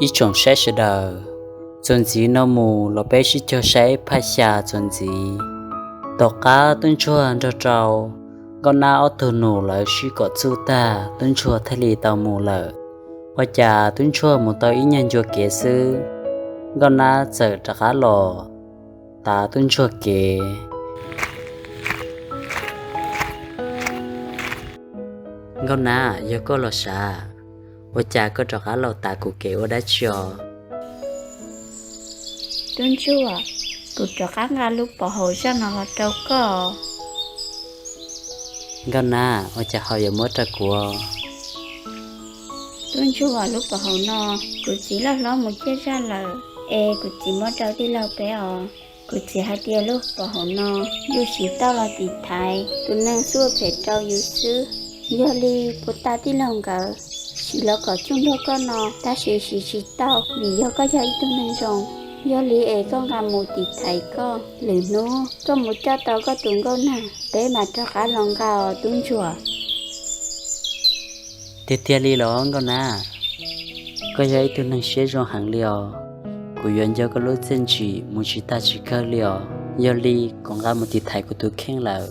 Ib tsoom saib sawv daws, txuas ntxiv no mus los peb sib cog saib phaj xya txuas ntxiv. Tom qab tub ntsuag nrog rau nkauj nab ob tug nus lawv sib kom txuj tag, tub ntsuag thiaj li tau mus lawm. Ua cas tub ntsuag mus tau ib nyuag ncua kev xwb, nkauj nab txawm rov qab los tav tub ntsuag kev. Nkauj nab, yog koj los sav? Ua cas koj rov qab los tav kuv kev ua dab tsi os? Tub ntsuag, kuv rov qab nqa lub pov haum zaj no los rau koj. Nkauj nab, ua cas ho yuav muab rau kuv? Tub ntsuag, lub pov haum no kuv txiv loj hlob mus ciaj zaj lawm, es kuv txiv muab rau tij laug peb os. Kuv txiv hais tias lub pov haum no yus siv tau los tiv thaiv tus neeg xub ua phem rau yus xwb. Yog li puas tas tij laug nkawd siv los kom txuj nrog koj no, tab sis siv tsis tau vim yog koj yog ib tug neeg zoo. Yog li es koj nqa mus tiv thaiv koj, lwm hnub koj mus coj tau koj tus nkauj nab, peb mam rov qab los nqa os tub ntsuag. Tiag tiag li los nkauj nab? Koj yog ib tug neeg siab zoo heev li os. Kuv yuav nco koj lub txiaj ntsim mus tsis tag tsis kawg li os. Yog li kuv nqa mus tiv thaiv kuv tus kheej lawm,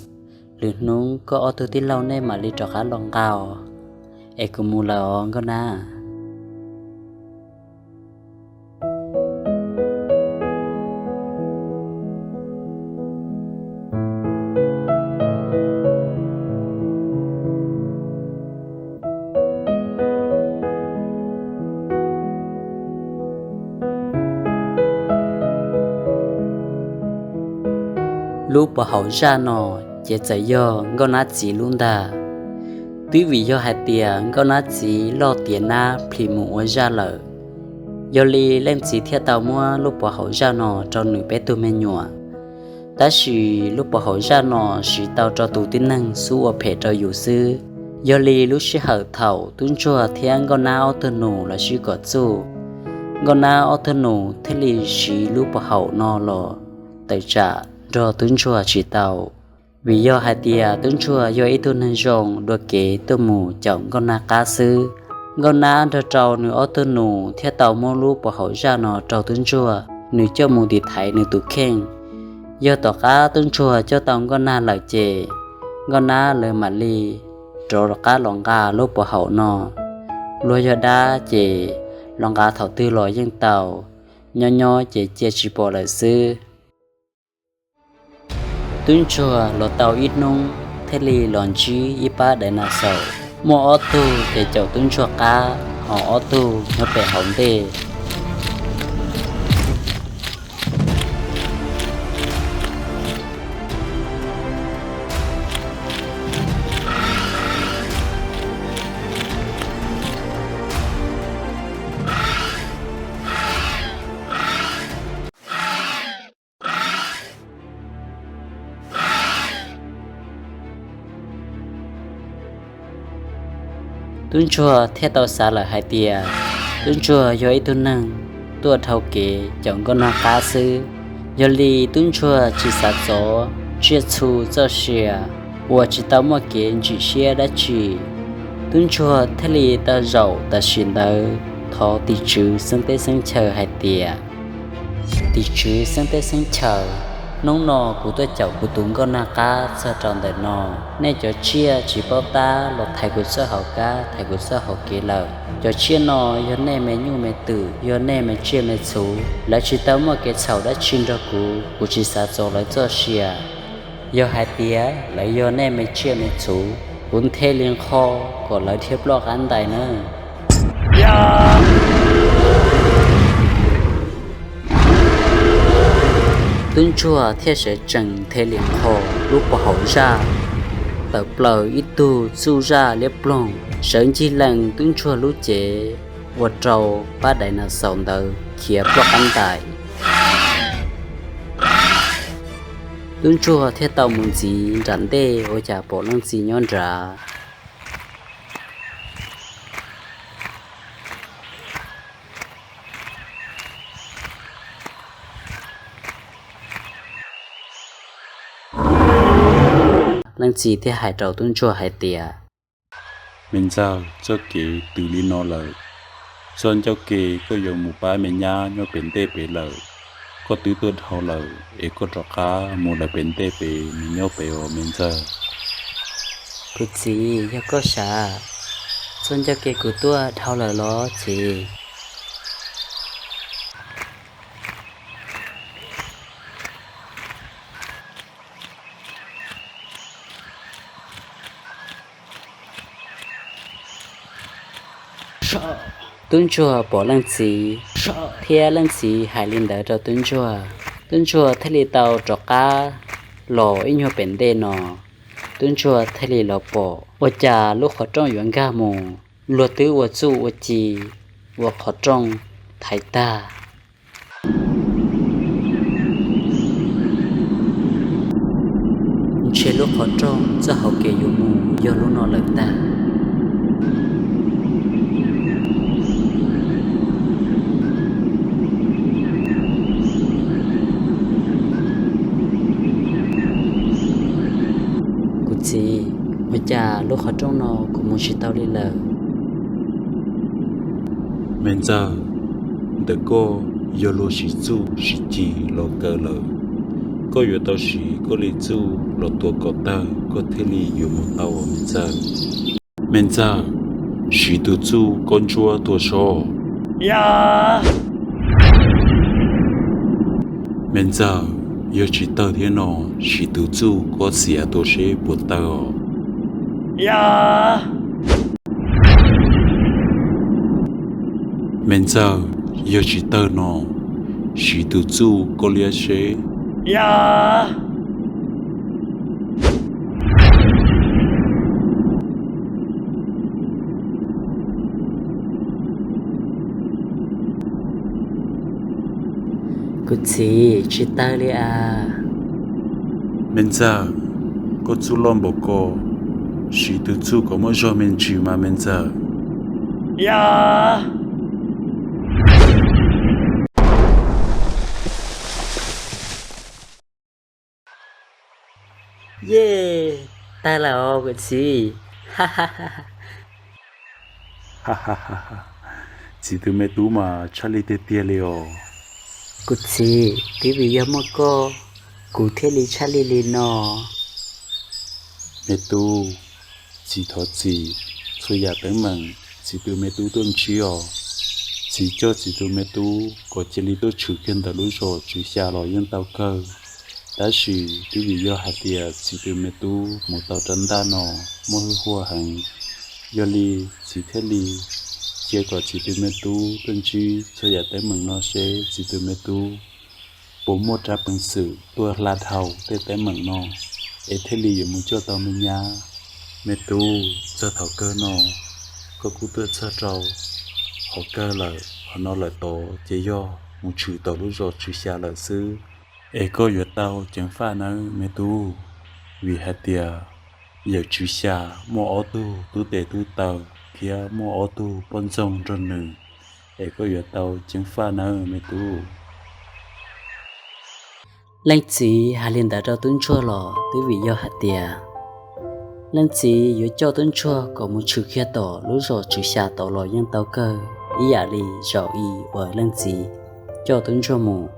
lwm hnub koj ob tug tij laug nej mam li rov qab los nqa os. Es kuv mus lawm os nkauj nab. Lub pov haum zaj no ces txawm yog nkauj nab txiv lub ntag. Twb vim yog hais tias nkauj nab txiv loj tiav nab plhis mus ua zaj lawm, yog li leej txiv thiaj tau muab lub pov haum zaj no rau nws peb tug me nyuam. Tab sis lub pov haum zaj no siv tau rau tus tib neeg xub ua phem rau yus xwb. Yog li lub sij hawm thaum tub ntsuag thiab nkauj nab ob tug nus los sib kom txuj, nkauj nab ob tug nus thiaj li siv lub pov haum no los tawm tsam nrog tub ntsuag tsis tau. Vim yog hais tias tub ntsuag yog ib tug neeg zoo dua kev tuaj mus caum nkauj nab qab xwb. Nkauj nab nrog rau nws ob tug nus thiaj tau muab lub pov haum zaj no rau tub ntsuag, nws coj mus tiv thaiv nws tus kheej. Yog tom qab tub ntsuag coj tau nkauj nab lawm ces nkauj nab lawv mam li rov qab los nqa lub pov haum no. Luag yog dab ces los nqa thaum twg los yeej tau, nyob nyob ces cia tsis pom lawm xwb. Tub ntsuag los tau ib hnub thiaj li los ntsib ib pab dinosaur, muaj ob tug ces caum tub ntsuag qab, ho ob tug nyob pem hauv ntej. Tub ntsuag thiaj tau xav lawm hais tias tub ntsuag yog ib tug neeg tuaj dhau kev caum nkauj nag qab xwb. Yog li tub ntsuag tsis xav txov tsiaj txhu txoj sia uas tsis tau muaj kev ntsim siab dab tsi. Tub ntsuag thiaj li tau zaum tam sim ntawd thov tim tswv xeeb teb xeeb chaw hais tias, tim tswv xeeb teb xeeb chaw, hnub no kuv tuaj caum kuv tus nkauj nag qab txog rau ntawm no, nej cov tsiaj tsis paub tab los thaiv kuv txoj hauv kab thaiv kuv txoj hauv kev lawm. Cov tsiaj no yog nej me nyuj me twm, yog nej me tsiaj me txhu, lawv tsis tau muaj kev txhaum dab tsi nrog kuv, kuv tsis xav txov lawv txoj sia. Yog hais tias lawv yog nej me tsiaj me txhu, kuv nthe li nqho kom lawv dhia ploj qab ntais nawb. Tub ntsuag thiaj sawv tsees nthe li nqho, lub pov haum zaj tawm plaws ib tug txuj zaj liab ploog sawv ncig lees tub ntsuag lub cev, ua rau pab dinosaur ntawd khiav ploj qab ntais. Tub ntsuag thiaj tau mus ntxiv nram ntej ua cas pom leej txiv nyob nrad. Leej txiv thiaj hais rau tub ntsuag hais tias, me ntxawg, txoj kev twb li no lawm, Txoj ncauj ke koj yuav mus pab me nyab nyob pem ntej pem lawm. Koj twb tuaj dhau lawm es koj rov qab mus lawm pem ntej pem nws nyob pem os me ntxawg. Kuv txiv, yog koj sav, txoj ncauj ke kuv tuaj dhau lawm los txiv? Tub ntsuag pom leej txiv thiab leej txiv hais li ntawd rau tub ntsuag, tub ntsuag thiaj li tau rov qab los ib nyuag pem ntej no. Tub ntsuag thiaj li los pom ua cas lub qhov rooj yuav nkag mus, luag twb ua txuj ua ci ua qhov rooj thaiv tag. Ntshe lub qhov rooj txoj hauv kev yuav mus yog lub no lawm ntag. Kuv txiv, ua cas lub qhov rooj no kuv mus tsis tau li lawm? Me ntxawg, ntawm koj yog luag siv txuj siv ci los kaw lawm. Koj yuav tau siv koj li txuj los tua kom tawg koj thiaj li yuav mus tau me ntxawg. Me ntxawg, siv tus txuj koj ntsuab tua seb. Me ntxawg, yog tsis tawg thiab no, siv tus txuj koj xiav tua seb puas tawg os. Me ntxawg, yog tsis tawg no, siv tus txuj koj liab seb. Kuv txiv, tsis tawg li as. Me ntxawg, koj txuj loj npaum ko, siv tus txuj kom muaj zog me ntsis mas me ntxawg. Yej, tawg lawm os kuv txiv. Txiv tus me tub mas tshaj lij tiag tiag li os. Kuv txiv, twb vim yog muaj koj, kuv thiaj li tshaj lij li no. Me tub, txiv thov txim, txhua yam teeb meem txiv tus me tub tuaj ntsib os. Txiv coj txiv tus me tub kom cia li tuaj tshwm kiag ntawm lub zos Tswv Xya los yeej tau kawg. Tab sis twb vim yog hais tias txiv tus me tub mus tau rab ntaj no muaj hwj huam heev, yog li txiv thiaj li cia kom txiv tus me tub tuaj ntsib txhua yam teeb meem no seb txiv tus me tub puas muaj rab peev xwm tuaj hla dhau tej teeb meem no es thiaj li yuav mus coj tau me nyab. Me tub, txog thaum kawg no koj kuj tuaj txog rau qhov kawg lawm, qhov no lawm tod ces yog mus tshwm tom lub zos Tswv Xya lawm xwb. Es koj yuav tau ceev faj nawb me tub, vim hais tias yawm Tswv Xya muaj ob tug tub tes tub taw thiab muaj ob tug poj ntxoog nrog nws, es koj yuav tau ceev faj nawb me tub. Leej txiv hais li ntawd rau tub ntsuag los twb vim yog hais tias leej txiv yuav coj tub ntsuag kom mus tshwm kiag tom lub zos Tswv Xya tod los yeej tau kawg ib yam li zaum i uas leej txiv coj tub ntsuag mus.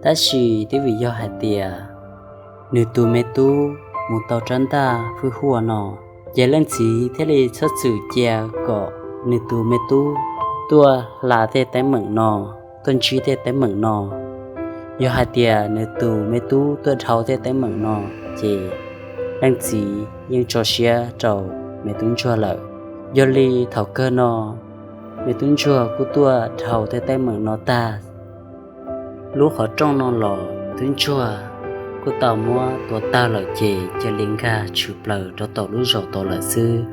Tab sis twb vim yog hais tias nws tus me tub mus tau rab ntaj hwj huam no, ces leej txiv thiaj li txhob txwm cia kom nws tus me tub tuaj hla tej teeb meem no, tuaj ntsib tej teeb meem no. Yog hais tias nws tus me tub tuaj dhau tej teeb meem no, ces leej txiv yeej tso siab rau me tub ntsuag lawm. Yog li thaum kawg no me tub ntsuag kuj tuaj dhau tej teeb meem no tag, lub qhov rooj no los tub ntsuag kuj tau muab tua tag lawm ces cia li nkag tshwm plaws rau tom lub zos tod lawm xwb.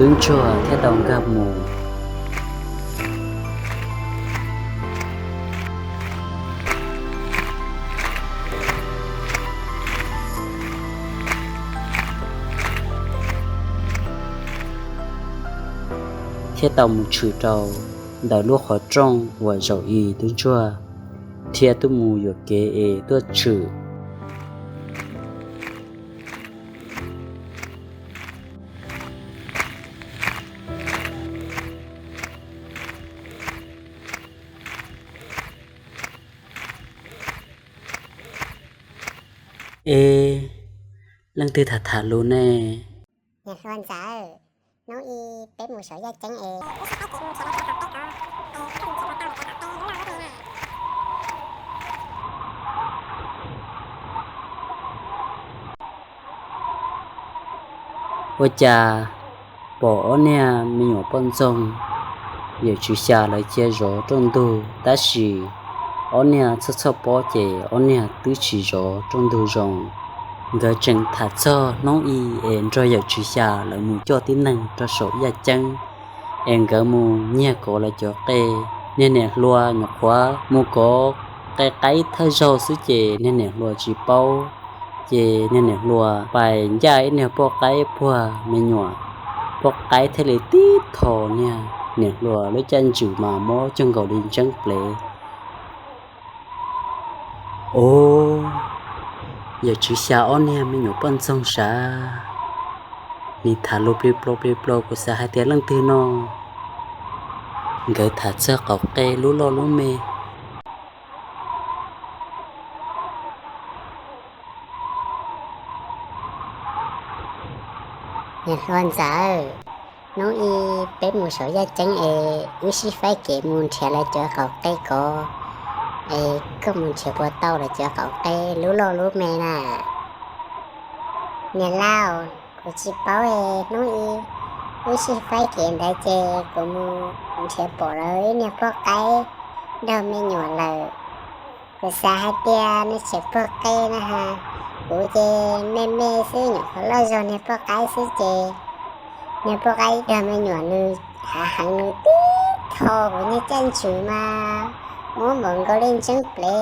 Tub ntsuag thiaj tau nkag mus thiab tau mus tshwm rau ntawm lub qhov rooj uas zaum i tub ntsuag thiaj tuaj mus yuam kev es tuaj tshwm. Es leej twg tham tham lus ne? Niam hluas ntxawm, hnub i peb mus saum yaj ceeb es. Ua cas pom ob niag me nyuam poj ntxoog yawm tswv xya lawv cia zov rooj ntug, tab sis ob niag txhoj txhoj pob ces ob niag twb tsis zov rooj ntug zoo. Nkawd tseem tham txog hnub i es nrog yawm tswv xya lawv mus coj tib neeg rau saum yaj ceeb es nkawd mus nyiag kov lawv cov qe. Niag niam hluas nyuam qhuav mus kov qe qaib thawj zaug xwb ces niag niam hluas tsis paub, ces niag niam hluas pais ncaj ib niag poj qaib puag me nyuam. Poj qaib thiaj li tib tho niag niam hluas lub caij ntswm mas mob cuag nkaus li ntseeb plev. Os, yawm tswv xya ob niag me nyuam poj ntxoog sav, nim tham lus plig plau plig plau, kuv xav hais tias leej twg no. Nkawd tham txog qaum qe lub loj lub me. Niam hluas ntxawm, hnub i peb mus saum yaj ceeb es wb sib faib kev mus nrhiav lawv cov qaum qe kov, es koj mus nrhiav puas tau lawv cov qaum qe lub loj lub me na? Niam laus, kuv tsis paub es hnub i wb sib faib kev ntawd ces kuv mus nrhiav pom lawv ib niag poj qaib nrog me nyuam lawm. Kuv xav hais tias nws tseem puag qe na ha. Kuv ces me me xwb, nyuam qhuav loj zog niag poj qaib xwb ces niag poj qaib dag me nyuam nws hav heev, nws tib tho kuv niag caij ntswm mas muab npaum nkaus li ntseeb plev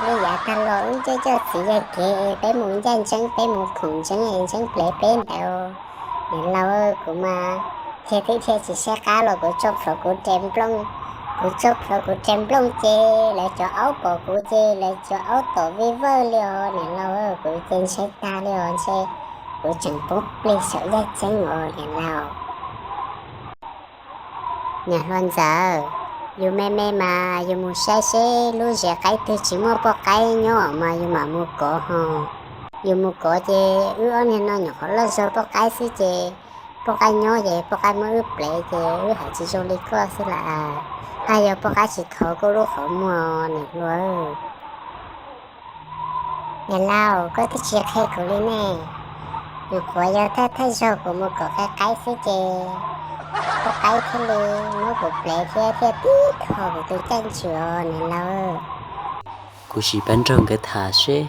li yav tag los wb coj coj txiv yawg kev peb mus ncaj ntseeb, peb mus khoom ntseeb es ntseeb plev peb ntawd. Niam laus, kuv mas thiaj twb thiaj tsis saib qab los kuv tso plhuav kuv res nplooj, kuv tso plhuav kuv res nplooj ces lawv cov aub pom kuv ces lawv cov aub tom vij vawj li os niam laus, kuv ces ntshai tag li os, ntshe kuv tseem poob plig saum yaj ceeb os niam laus. Niam hluas ntxawm, yus me me mas yus mus saib seb lub zes qaib twg tsis muaj poj qaib nyob mas yus mam mus kov ho. Yus mus kov ces wb ob niag no nyuam qhuav loj zog poj qaib xwb ces poj qaib nyob ces poj qaib muab wb plev ces wb hais tsis zoo li koj xwb las. Haj yog poj qaib tsis thov koj lub qhov muag niam hluas. Niam laus, koj twb tsis qhia kuv li ne. Nyuam qhuav yog thawj thawj zaug kuv mus kov qe qaib xwb ces poj qaib thiaj li muab kuv plev thiab thiaj tib tho kuv tus caij ntswm os niam laus. Kuv sim pab nrog nkawd tham seb.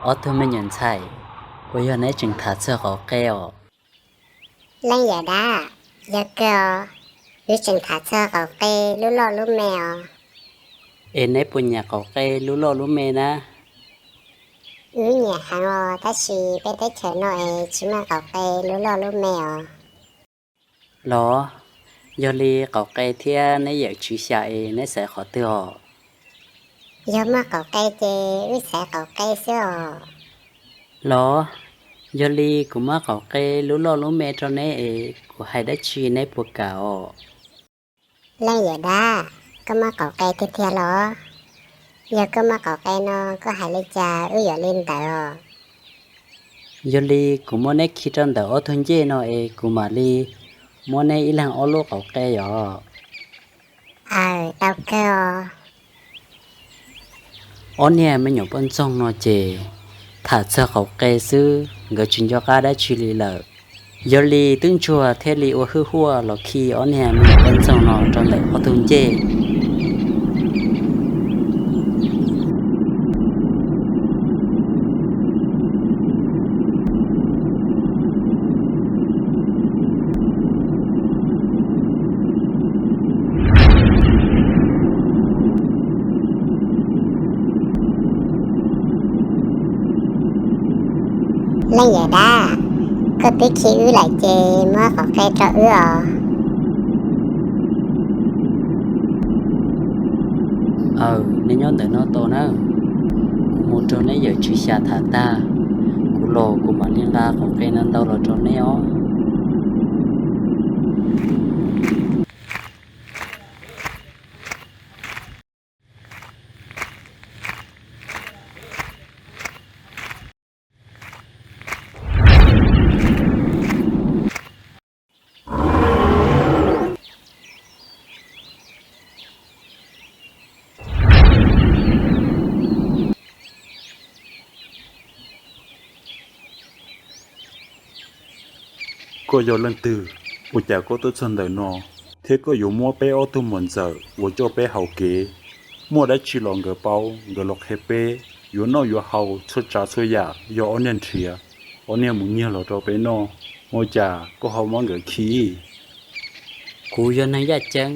Ob tug me nyuam ntxhais, puas yog neb tseem tham txog qaum qe os? Leej yawm dab, yog kawg os, wb tseem tham txog qaum qe lub loj lub me os. Es neb puas nyiam qaum qe lub loj lub me na? Wb nyiam heev os, tab sis peb teb chaws no es tsis muaj qaum qe lub loj lub me os. Los, yog li qaum qe thiab neb yawm tswv xya es neb xaiv qhov twg os? Yog muaj qaum qe ces wb xaiv qaum qe xwb os. Los, yog li kuv muab qaum qe lub loj lub me rau neb es kuv hais dab tsi neb puas kam os? Leej yawm dab, koj muab qaum qe tiag tiag los? Yog koj muab qaum qe no koj hais li cas wb yuav li ntawd os. Yog li kuv muab neb khi rau ntawm ob tug ncej no es kuv mam li muab neb ib leeg ob lub qaum qe os. Aws, tau kawg os. Ob niag me nyuam poj ntxoog no ces tham txog qaum qe xwb, nkawd tsis nco qab dab tsi li lawm. Yog li Tub Ntsuag thiaj li ua hwj huaj los khi ob niag me nyuam poj ntxoog no rau ntawm ob tug ncej. Leej yawm dab, koj twb khi wb lawm ces muab qhov qe rau wb os. Aws, nej nyob ntawm no tos nawb, kuv mus nrog neb yawm txiv xya tham tag, kuv los kuv mam li nqa qhov qe no ntau los rau neb os. Koj yog leej twg? Ua cas koj tuaj txog ntawm no, thiab koj yuav muab peb ob tug muam ntxawm uas coj peb hauv kev? Muaj dab tsi los nkawd paub, nkawd los qhia peb. Yuav noj yuav haus txhua tsav txhua yam yog ob niag nrhiav, ob niag mus nyiag los rau peb noj. Ua cas koj ho muab nkawd khi? Kuv yog neeg yaj ceeb,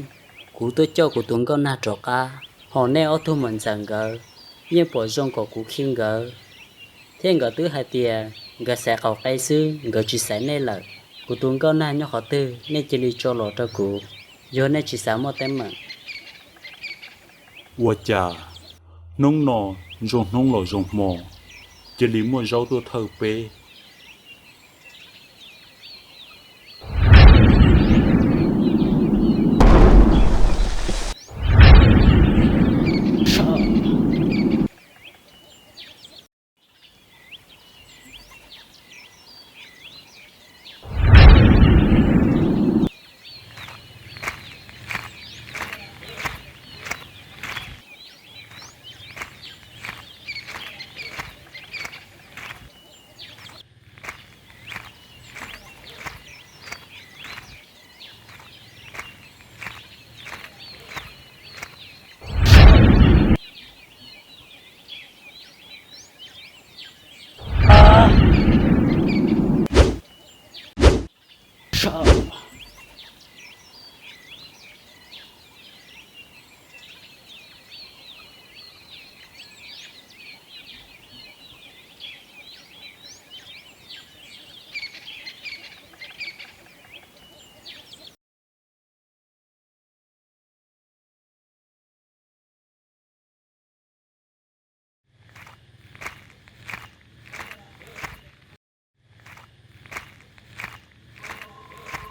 kuv tuaj coj kuv tus nkauj nag rov qab, hos nej ob tug muam ntxawm nkawd yeej pom zoo kom kuv khi nkawd, thiab nkawd twb hais tias nkawd xaiv qaum qe xwb, nkawd tsis xaiv nej lawm. Kuv tus nkauj nag nyob qhov twg, nej cia li tso los rau kuv, yog nej tsis xav muaj teeb meem. Ua cas hnub no zoo hnub los zoo hmo, cia li muaj zaub tuaj thawj peb.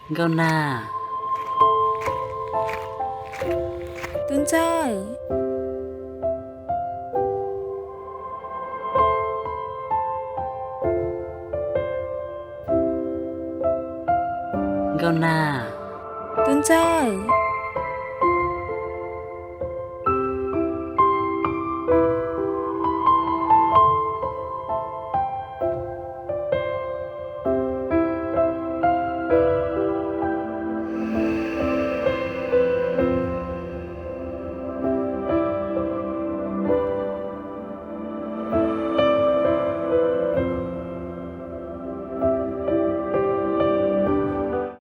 Nkauj Nag. Tub Ntxawg. Nkauj Nag. Tub Ntxawg.